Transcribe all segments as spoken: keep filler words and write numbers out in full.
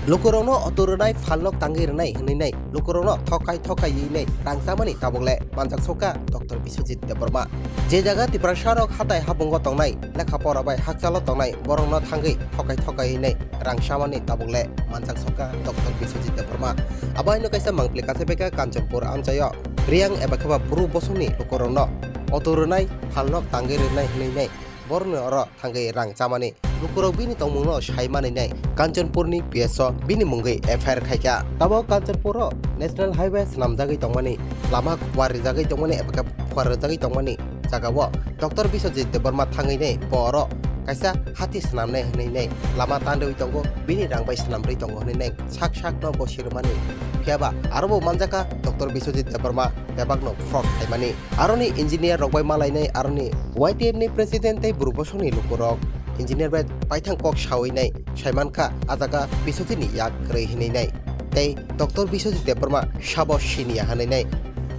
Lukurokno auto rwnai, phalnok tangwi rwnai hwnwi nai, lukurokno thokai thokai wi nai rang chamani tabuk le manjak sokha Doctor Biswajit Debbarma. Je jaga Tiprasarok hatai habungo tongnai, lekha pora bai hakchalo tongnai, borokno thangwi thokai thokai wi nai rang chamani tabuk le manjak sokha Doctor Biswajit Debbarma. Abo haino kaisa mangpili kachaiphaikha Kanchanpur amchaio Riyang eba khe ba Bru bosongni lukurokno auto rwnai, phalnok tangwi rwnai hwnwi nai borokni oro thangwi rang chamani lukurok bini tongmungno sai manwi nai Kanchanpurni P S o bini mungwi F I R khaikha. Tabuk Kanchanpuro National Highway swnamjagwi tongmani, lama kuar rijagwi tongmani eba khe phuar rijagwi tongmani jagao Doctor Biswajit Debbarma thangwi nai bo oro kaisa hati swnamnai hwnwi nai lama tandwi tongo, bini rang bai swnamrwi tongo hwnwi nai sak sakno bo sirmani. Phiya ba aro bo manjakha Doctor Biswajit Debbarma bebakno fraud khaimani. Aroni engineer rok bai malainai, aroni Y T F ni president tei Bru bosongni lukurok engineer bai paithang kok sawi nai saimankha, a jaga Biswajit ni yak kwrwi hinwi nai tei Doctor Biswajit Debbarma sabo siniya hinwi nai.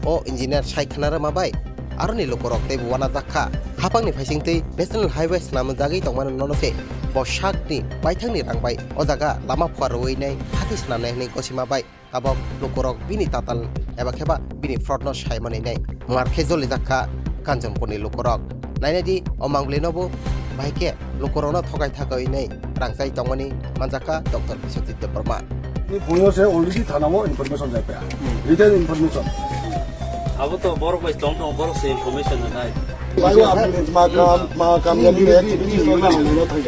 O engineer sai khna rwma bai aroni lukurok teibo uanajakha. Hapangni phaisingtwi National Highway swnamjagwi tongmani nono se bo sakni paithangni rang bai o jaga lama phuar rwui nai hati swnamnai hinwi gosima bai. Tabok lukurok bini tatal eba khe ba bini fraud no sai manwi nai mar khe jolijak kha Kanchanpur ni lukurok. Nainai di o mangpili no bo bahai khe lukurok no thokai thakai nai rang chai tongmani manjak kha Doctor Biswajit Debbarma. Ni buyo se already thana o information jai pa. Written information. Abo to borok bai tong tong borok se information na nai. Bayo apni ma kam ma kam ya ni activities no na no thai.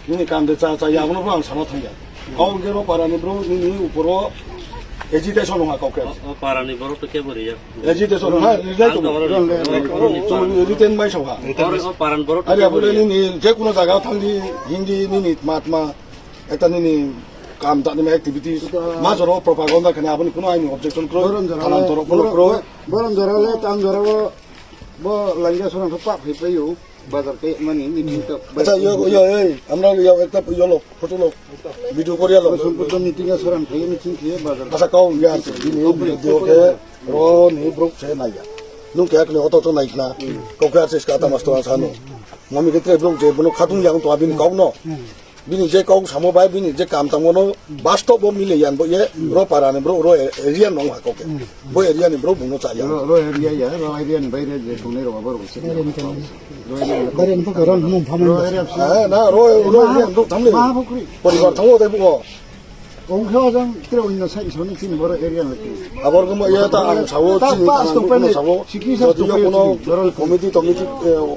Nini kam de cha cha ya, abono bo ang sana thangya. Kok hwnkhe bo parani bro nini uporo agitation wngkha kok khe. O, o parani borok to kebo riya. Agitation wngkha, rijai to. Ang to oro rijai. Chwng written bai sokha. Oro o paran borok to kebo riya. Ari abole nini je kuno jaga thangdi, hindi nini matma, ekta nini kam tani activities, ma joro propaganda khani aboni kuno aini objection kro, boron jora thanan le, toro kuno boron, kro. Boron jora le, tang jora bo, bo langya sorang khe pak phai paio. Bazar khe mani meeting ta. Acha, yo, yo, ei, amra yo ekta yo lo, photo lo, video koriya lo. Sompurto meeting a soran khe meeting khe bazar. Acha, kau ya, bini video khe ro ni brok se naiya. Nung khe akni oto to naikna. Kau khe acha iska ta master sa no. Mami khe tre brok je bono khatung yang to abini kau no. Bini je kau samo bai bini je kam tamo no bastob bo mile yan bo ye ro para ni bro ro area no ha kau khe. Bo area ni bro buno cha ya. Ro, ro area ya, ro area ni baire je tongnai rok abo rok se. Baire ni pokhe ron hwnwi phamani. Ro area. Eh, na, ro, ro area ni bro thamle. Maha Pokri. Poribar thango tai buko. Ong khe ojang tre onno sai soni chini boro area ni. Abor gamo ya ta ang sawo, ta chini ta ta ang sawo. Siki sa jodi yo kono committee, committee,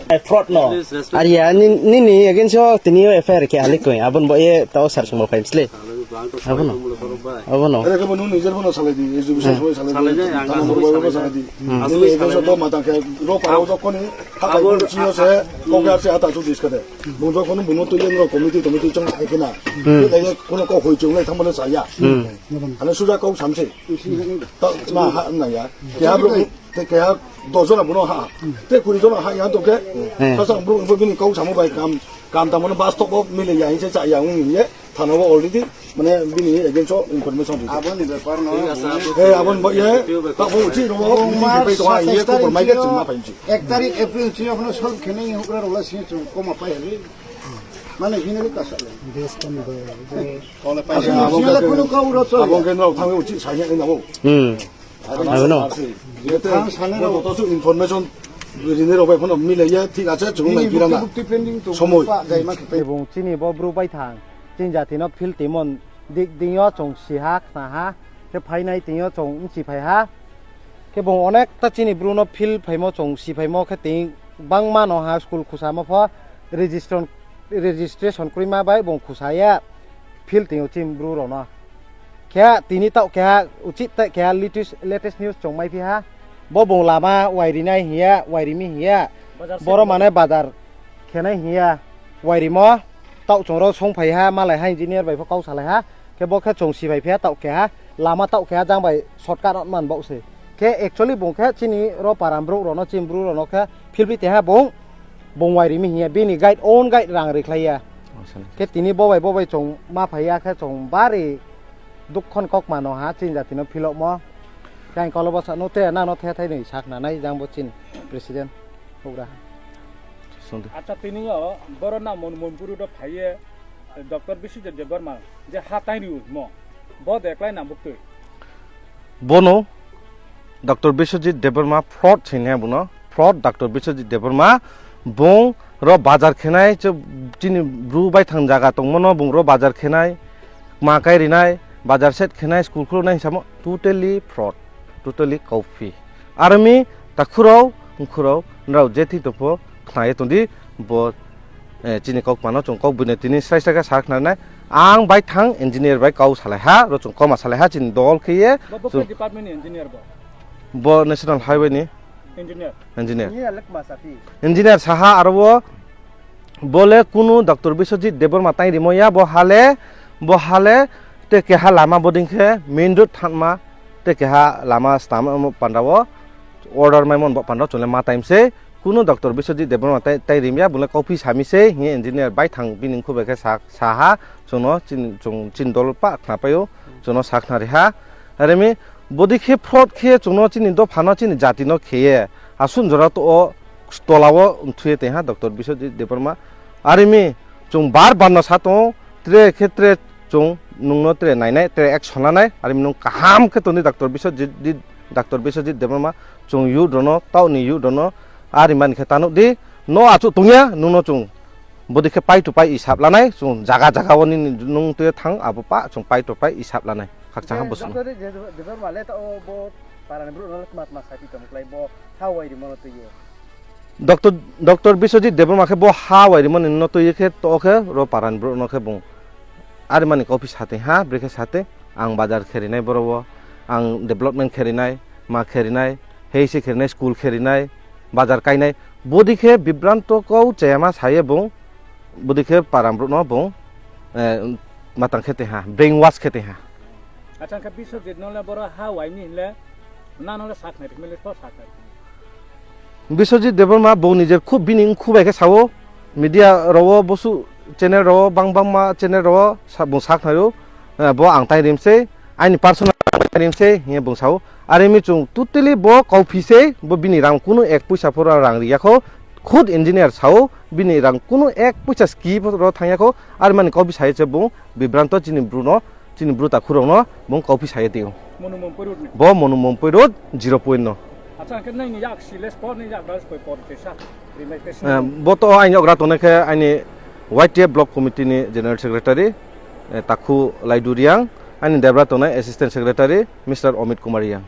eh, fraud no. Ari ya, ni, ni, ni against yo tini yo F I R khe halik koi. Abon bo ye tao sar sumol kai misle. Abono. Abono. Ere ke bono nijer bono salai di, education soi salai di. Salai di, ang tamo asli bono salai di. Asli ego salai soto di. Mata ke ro paro to koni, ha kai bono chiyo se, ko ke arse ata chu dis kade. Bono kono bono to yeng ro committee, committee chong sai kena. Ke dai kono ko hoi chung lai thambo sa ya. Ana suja ko samse. Ta ma ha na ya. Ke ha bro, te ke ha dos jona bono ha. Te kuri jona ha ya to ke. Sa sa bro, bro bini ko samo bai kam, kam ta mono bas to ko mile ya, hinse cha ya, ung ye. Thana o already mane bini against o information rijak. Aboni bepar no. He abon bo ye ta bo uchi no bo uchi ke pe to ye ko por mai ke chuma pa uchi. Ek tarik April chi apno solve khene hukra rola si chung koma pai hali. Mane hine ka sale. Des kan bo. Ole pai. Abon ke no thang uchi sa ye na bo. Hmm. Abono. Ye te thang sane ro to su information rini ro bai phone mile ye thik ache chung nai birana. Somoi. Ebong chini bo bru bai thang. Chini jati no phil timon dik dingyo chong si ha khna ha, khe phainai tingyo chong nchi phai ha. Khe bong onek ta chini bru no phil phaimo chong si phaimo khe ting bangma no ha school khusamo pho registration, registration kwrwima bai bong khusa ya phil tingyo chini bru rok no. Khe tini tao keha uchit ta keha latest, latest news chong mai phi ha. Bo bong lama wairinai hiya, wairimi hiya. Boro mane bazar khenai hiya, wairimo. Tao chwng ro song phai ha, malai ha engineer bai pho kau salai ha. Khe bo khe chwng si bai phi ha, tao khe ha, lama tao khe ha, jang bai shortcut man bo se. Khe actually bung khe chini ro param bru ro no, chini bru ro no khe phil bi te ha bung, bung wai ri mi hiya, bini guide, own guide rang ri khlai ya. Khe tini bo bai, bo bai chwng ma phai ya khe chwng bari dukh ni kok mano ha, chini jati no philok mo. Khe ang kolo bwsa no te nang no the thai ni sak na nai jang bo chini president. Hugra. Songdi. Acha tini o boro na mon mon buru do phai ye. Doctor Biswajit Debbarma je ha tai riu mo, bo de klai nang buktui. Bono Doctor Biswajit Debbarma fraud sini ha bono, fraud Doctor Biswajit Debbarma, bung ro bazar khenai, che chini bru bai thang jaga tongmano bung ro bazar khenai, ma kai rinai, bazar set khenai, school khulnai samo totally fraud, totally kauphi. Army takhurao, khurao, nrao je thik tongpho, khnaye tongdi, bo, eh, chini kok mano, chwng kok buino tini srai srai khe sa khnanai. Ang bai thang engineer bai kau salai ha, ro chwng koma salai ha, chini dol khe ye. Bo, bo chwng khe department ni engineer bo? Bo National Highway ni engineer. Engineer. Engineer le kma sa phi? Engineer saha aro bo, bo le kunu Doctor Biswajit Debbarma tai rimo ya, bo hale, bo hale te keha lama boding khe main road thanma, te keha lama stam pandao order maimon bo pandao chole ma time se. Kunu Doctor Biswajit Debbarma tai, tai rimya, bole kauphi sami se, hinge engineer bai thang bini khubui khe sa, saha, chwngno chin, chwng chin dol pa khna paio, chwngno sa khna riha. Aremi, bodi khe fraud khe chwngno chini dophano chini jatino kheye, asun jora to o tolao nthuye tengha Doctor Biswajit Debbarma. Aremi, chwng bar bar no sa tongo, tre khe tre chwng nungno tre nainai, tre action lanai, aremi nung kaham khe toni Doctor Biswajit, Doctor Biswajit Debbarma, chwng youth rono, tauni youth rono, ari mani khe tanuk di, no achuk tungya, nungno chwng bodi khe pai to pai isap lanai, chwng jaga jaga o nini nung twi thang, abo pa chwng pai to pai isap lanai, khakchang ha bosong. Doctor Debbarma le ta o bo parani bru no le tma tma sai tong klai bo ha wai rimo no twi. Doctor, Doctor Biswajit Debbarma khe bo ha wai rimani no twi khe to khe ro paran bro no khe bung. Ari mani office hate ha, brekhe sate, ang bazar kherinai boro o, ang development kherinai, ma kherinai, hei se kherinai, school kherinai, bazar kainai. Bodi khe bibranto kau chayama saye bung, bodi khe paran bro no bung, eh, matang khete ha, brainwash khete ha. Acha, khe Biswajit no le boro ha waini hinle, na no le saknai, phimile to saknai. Biswajit Debbarma bo nijer khub bini wngkhu bai khe sao, media rao bosu channel rao bang bangma channel rao sa-, bo saknai o, eh, bo ang tai rim se, aini personal ang tai rim se, hinge bo sao. Ari mi chwng totally bo kauphi se, bo bini rang kunu ek puisa phoro rang riya kho, khud engineer sao, bini rang kunu ek puisa ski phoro thangya kho, ari mani kauphi sai se bo bibranto chini bru no, chini bru takhurokno bung kauphi saya tio. Mono Mompui road ni? Bo Mono Mompui road zero point no. Acha, hwnkhe nini yak sile spot ni yak bai koi por te sa. Rimai khe Eh, sini. Bo to aini ogra tongnai khe aini Y T F block committee ni general secretary, eh, Takhu Laidu Riang, aini debra tongnai assistant secretary Mister Omit Kumar Riang.